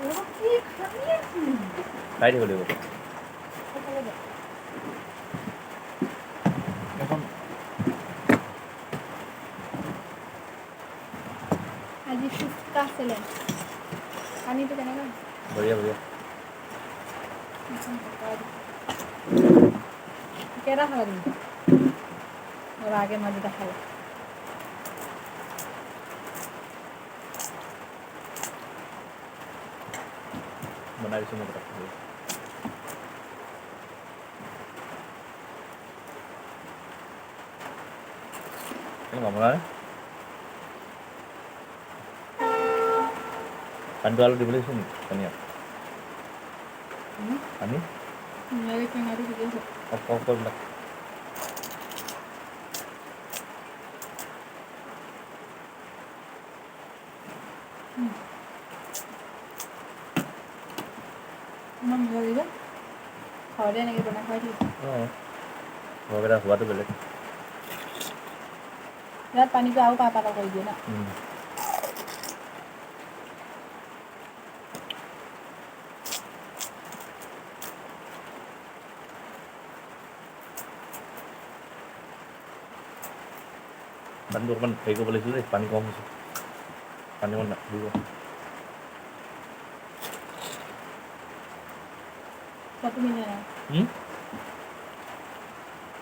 কি খামি আছি। খাই দিব লাগিব। সেইফালে যা। এখন। আজি ফুচকা চেলেঞ্জ। পানীটো কেনেকুৱা হৈছে? বঢ়িয়া বঢ়িয়া। এখন পকাই দিছোঁ। কেইটা খালা তুমি? ৰ'বা, আগে মই দুটা খালোঁ। বনাই দিছোঁ মই পটককৈ। কেনেকুৱা বনালে? পানীটো আৰু দিব লাগিছে নেকি ধনিয়া? পানী। এই টেঙাটো ঠিকে আছে। অফ অফ এইবিলাক। ইমান মজা লাগিছে। ঘৰতে এনেকৈ বনাই খুৱাই ঠিক আছে। অঁ, ঘৰকেইটা সোৱাদো বেলেগ। ইয়াত পানীটো আৰু পাতল কৰি দিয়ে ন? পানীটো অকণমান হেৰি কৰিব লাগিছিল দেই, পানী কম হৈছে। পানী অকণমান দিব। সোৱাদটো মিলা নাই।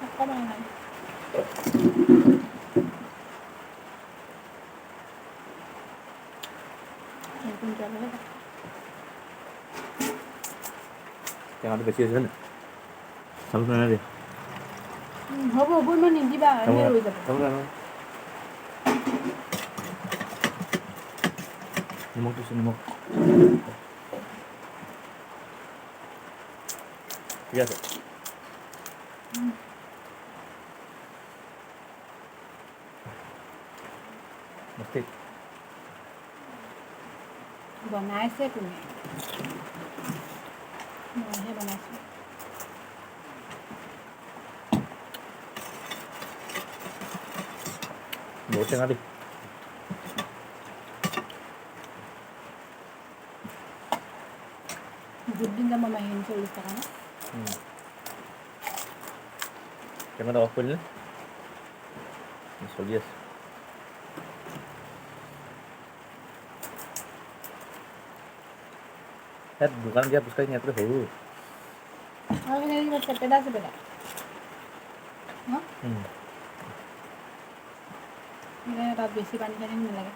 অকণমান নাই। নতুন জলহে। টেঙাটো বেছি হৈছে নে? চালু নাই দেই। হ'ব হ'ব, ইমান নিদিবা, এনেই ৰৈ যাব। চালু নাই নহয়। নিমখ দিছোঁ, নিমখ ঠিক আছে। মস্তি। বনাইছে কোনে? মইহে বনাইছোঁ। বহুত টেঙা দেই। বহুত দিন যাব মাহী, 40 টকা ন। কেমেৰা অফ কৰিলে চলি আছে। ইয়াত দোকান দিয়া ফুচকাখিনি ইয়াতকৈ সৰু। আৰু সেইখিনি কিবা চেপেটা চেপেটা ন? সেইকাৰণে তাত বেছি পানী চানী নালাগে।